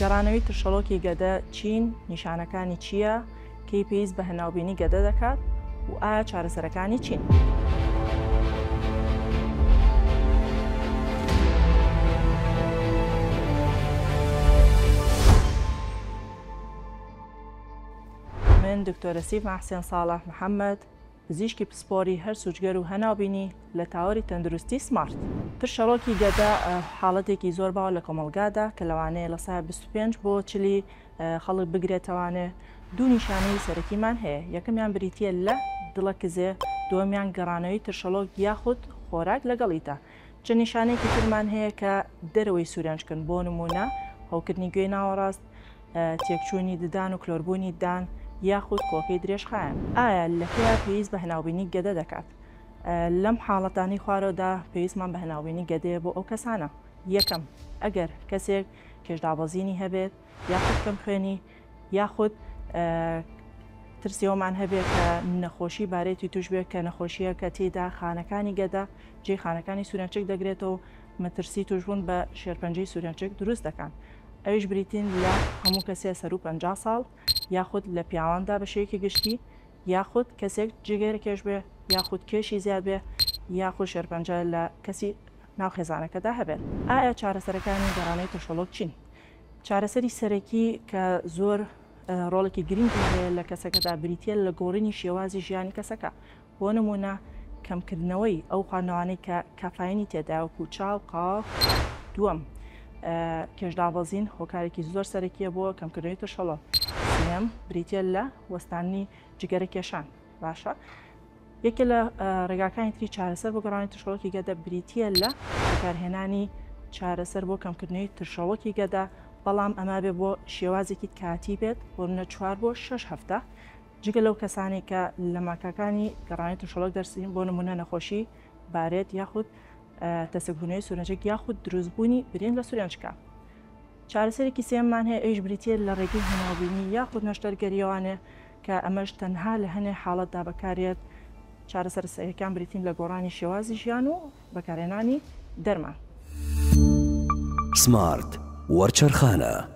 گەڕانەوەی ترشەڵۆکی گەدە چین، نیشانەکانی چییە، کەی پێویست بە هەناوبینی گەدە دەکات و ئایا چارەسەرەکانی چین؟ من دکتۆرە سیما حسێن ساڵح محەممەد، پزیشکی پسپۆری هەرس و جگەر و هەناوبینی لە تاوەری تەندروستی سمارت. ترشەڵۆکی گەدە حاڵەتێکی زۆر باوە لە کۆمەڵگادا کە لەوانەیە لە سای 25 بۆ چلی خەڵک بگرێتەوانێ. دوو نیشانەی سەرەکیمان هەیە، یەکەمیان بریتییە لە دڵەکزێ، دووەمیان گەڕانەوەی ترشەڵۆک یاخود خۆراک لەگەڵیدا. چەند نیشانەیەکی ترمان هەیە کە دەرەوەی سورێنچکن، بۆ نموونە هەوکردنی گوێی ناوەڕاست، تێکچوونی ددان و کلۆربوونی ددان یاخود کۆکەی درێژخایەن. ئایا لەکەیا پێویست بە هەناوبینی گەدە دەکات؟ لەم حاڵەتانەی خوارەوەدا پێویستمان بە هەناوبینی گەدەیە بۆ ئەو کەسانە. یەکەم، ئەگەر کەسێک کێشدابەزینی هەبێت یاخود کەمخوێنی یاخود ترسی ئەومان هەبێت کە نەخۆشی بارێتی توش بێت کە نەخۆشییەکە تێیدا خانەکانی گەدە جێی خانەکانی سورێنچک دەگرێتەوە و مەترسی توشبوون بە شێرپەنجەی سورێنچک دروست دەکان ئەویش بریتین لە هەموو کەسێ سەروو 50 ساڵ یاخود لە پیاواندا بە شێوەیەکی گشتی یاخود کەسێک جگەرەکێش بێ یاخود کێشی زیاد بێ یاخود شێرپەنجە لە کەسی ناو خێزانەکەدا هەبێت. ئایا چارەسەرەکانی گەڕانەوەی ترشەڵۆک چین؟ چارەسەری سەرەکی کە زۆر ڕۆڵێکی گرنگی هەیە لە کەسەکەدا بریتییە لە گۆڕینی شێوازی ژیانی کەسەکە، بۆ نموونە کەمکردنەوەی ئەو خواردنەوانەی کە کافاینی تێدایە وەکو چا و قاوە. دووەم، کێشدابەزین هۆکارێکی زۆر سەرەکییە بۆ کەمکردنەوەی ترشەڵۆک. سێیەم، بریتییە لە وەستاندنی جگەرەکێشان. باشە یەکێ لە ڕێگاکانی تری چارەسەر بۆ گەڕانی ترشەڵۆکی گەدە بریتییە لە بەکارهێنانی چارەسەر بۆ کەمکردنەوەی ترشەڵۆکی گەدە، بەڵام ئەمە بێ بۆ شێوازێکی کاتی بێت، بۆ نمونە چوار بۆ شەش هەفتە، جگە لەو کەسانەی کە لە ماکاکانی گەڕانی ترشەڵۆک دەرسین، بۆ نمونە نەخۆشی بارێت یاخود تەسکبوونەوەی سورێنچک یاخود دروستبوونی برین لە سورێنچکا. چارەسەرێکی سێیەممان هەیە ئەویش بریتییە لە ڕێگەی هەناوبینی یاخود نەشتەرگەرییەوانێ کە ئەمەش تەنها لە هەنێ حاڵەتدا بەکارێت، چارەسەرە سەرەکیەکان بریتین لە گۆڕانی شێوازی ژیان و بەکارهێنانی دەرمان. سمارت وەرچەرخانە.